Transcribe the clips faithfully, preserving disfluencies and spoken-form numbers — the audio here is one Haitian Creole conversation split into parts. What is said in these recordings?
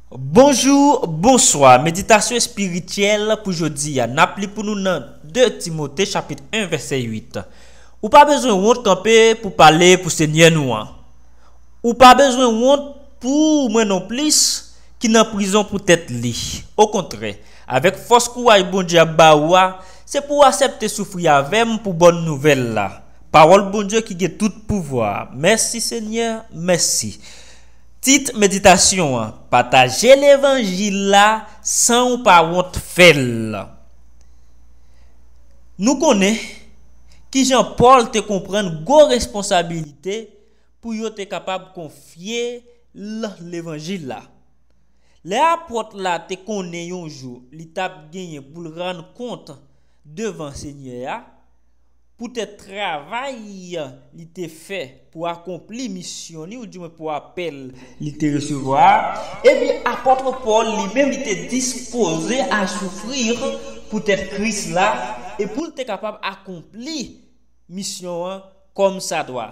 Bonjou, bonswa. Meditasyon espirityèl pou jodi a. N ap li pou nou nan de Timote chapit en vèsè uit. Ou pa bezwen wont kanpe pou pale pou Senyè nou an. Ou pa bezwen wont pou mwen non plis ki nan prizon pou tèt li. Okontrè, avèk fòs kouraj Bondye ap ba ou a, se pou w aksepte soufri avè m pou bòn nouvèl la. Pawòl Bondye ki gen tout pouvwa. Mèsi Senyè, mèsi. Tit meditasyon an, pataje levanjil la san w pa wont fè l. Nou konnen kijan Pòl te konprann gwo responsabilite pou yo te kapab konfye l levanjil la. Lè apot la te konnen yon jou li t ap genyen pou l rann kont devan Senyè a, poutèt travay li te fè pou akonpli misyon li, oudimwen pou apèl li te resevwa a, ebyen, apot Pòl li menm li te dispoze a soufri poutèt Kris la, e pou l te kapab akonpli misyon an kòmsadwa.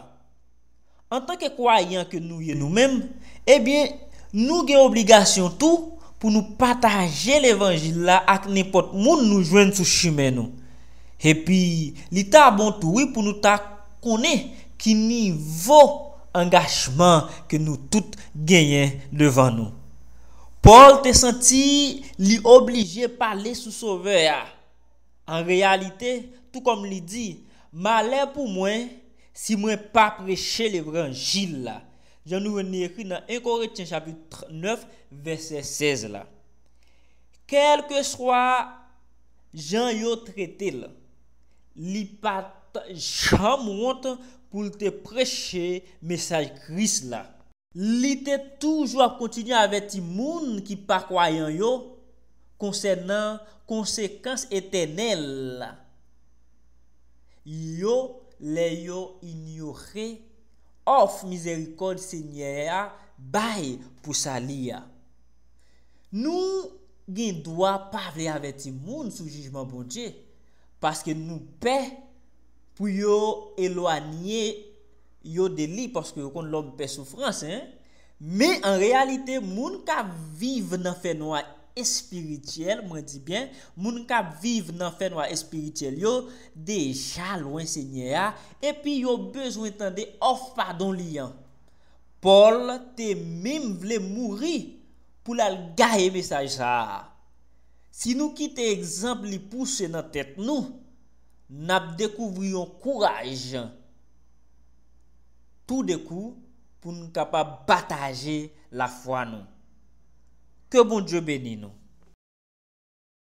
Antanke kwayan ke nou ye nou menm, ebyen, nou gen obligasyon tou pou nou pataje levanjil la ak nenpòt moun nou jwenn sou chimen nou. Epi, li ta bon tou, wi, pou nou ta konnen ki nivo angajman ke nou tout genyen devan nou. Pòl te santi li oblije pale sou Sovè a. An reyalite, tou kòm li di, malè pou mwen si mwen pa preche levanjil la. Jan nou jwenn li ekri nan en Korentyen chapit nèf, vèsè sèz la. Kèlkeswa jan yo trete l, li pa t janm wont pou l te preche mesaj Kris la. Li te toujou ap kontinye avèti moun ki pa kwayan yo konsènan konsekans etènèl yo lè yo inyore òf mizerikòd Senyè a bay pou sali a. Nou gen dwa pa vle avèti moun sou jijman Bondye, paske nou pè pou yo elwanye yo de li, paske yo konn lòm pè soufrans, en. Men an reyalite, moun k ap viv nan fènwa espirityèl, mwen di byen, moun k ap viv nan fènwa espirityèl yo deja lwen Senyè a, epi yo bezwen tande òf padon li an. Pòl te menm vle mouri pou l al gaye mesaj sa a. Si nou kite egzanp li pouse nan tèt nou, n ap dekouvri yon kouraj toudenkou pou n kapab pataje lafwa nou. Ke Bondye beni nou.